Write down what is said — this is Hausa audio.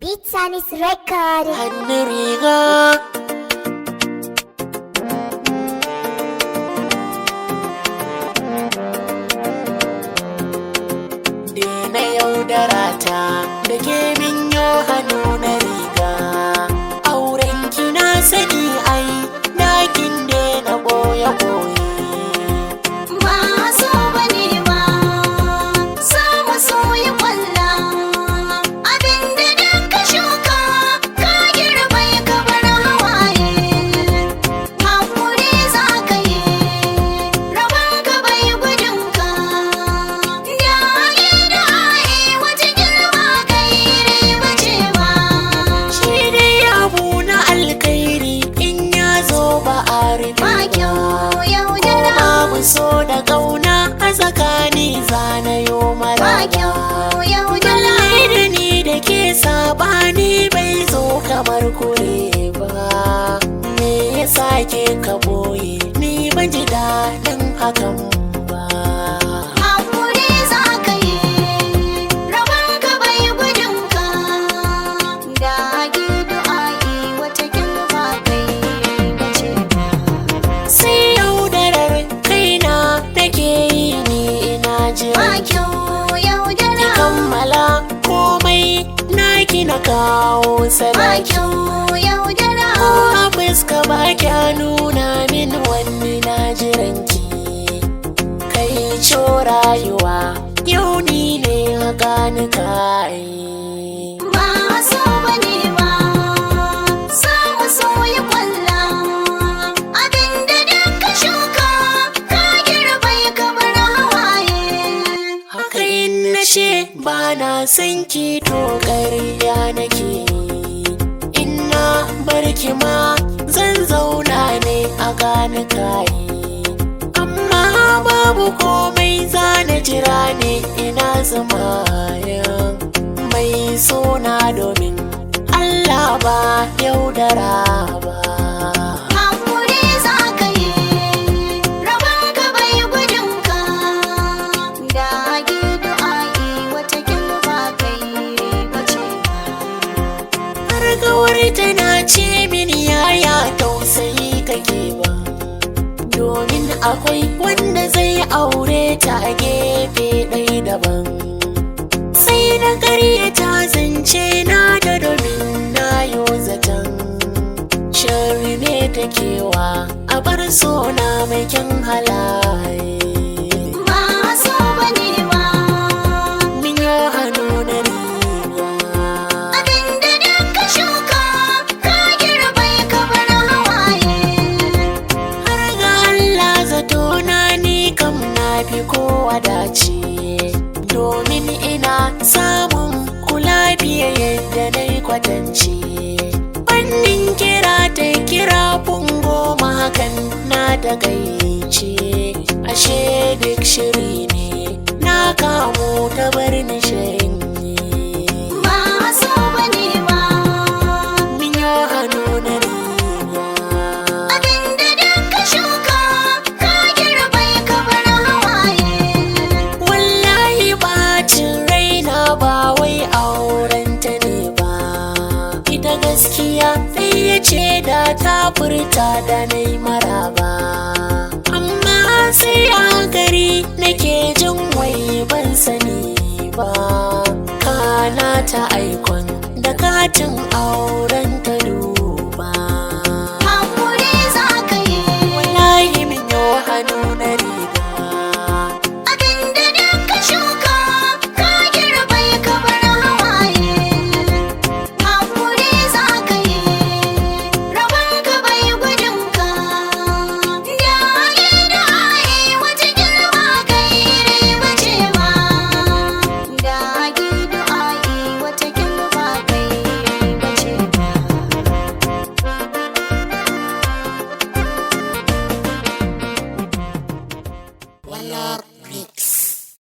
Beatsanis Record. Hannun riga. Dena yaudara ta da ke min yo hannu na riga. Auren ki na sani ai, na kin dena boye boye. Ba so bane ba, samu so ya kwalla. Abinda duk ka shuka, ka girbe ka bar hawaye. Hakuri za ka yi, rabon ka bai gudun ka. Dage da aye wata girma kai riba ce ba. Shi dai abu na alkhairi in ya zo ba a rufe Ba ba. kyau Ko yaudara, babu so da ƙauna a tsakani zanayo ba mara. kyau yaudara. Lallai da ni da ke sabani bai zo kamar kure ba. Me yasa ke ka boye ni ban ji daɗin hakan ba. Hakuri za ka yi, rabon ka bai gudun ka. Dage du'a'i wata ba kai bace ba. Sai yaudarar kaina nake yi ni ina Ba jira. kyau Ki yaudara, kammala komai naki na kawo ba sadaki. kyau yaudara. Ko a fuska ba kya nuna min wani na jiranki. Kai co rayuwa yau ni ne haka ni kai. Ba so bane ba, samu so ya kwalla. Abinda duk ka shuka, ka girbe ka bar hawaye. Haka in na ce ba na son ki to ƙarya nake yi. In na bar ki ma zan zauna ne a gani kai. Amma babu komai zana jira ne ina zamayan mai sona domin Allah ba yaudara ba. Hakuri za ka yi, rabon ka bai gudun ka. Dage du'a'i wata ba kai bace ba. Har gawar tana ce mini yaya tausayi kake ba. Domin akwai wanda zai aure ta a gefe ɗaya daban. Sai na ƙaryata zance na da domin na yo zaton. Sharri ne takewa a bar sona mai kyan halaye. Ba so bane ba, Min yo hannu na riga. abinda duk ka shuka, ka girbe ka bar hawaye. Har ga Allah zato na ni kam na fi kowa dace domin ina samun kula fiye yadda na yi kwatance. Fannin kira ta kira fun goma hakan na takaice, ashe duk shiri ne na kamo ta bar ni shirin yi. Ba so bane ba, Min yo hannu na riga. abinda duk ka shuka, ka girbe ka bar hawaye. Wallahi bacin raina ba wai auren ta ne ba. Ita gaskiya ɗaya ce da ta furta da na yi maraba. Amma sai a gari nake jin wai ban sani ba. Kana ta aikon da katin aure.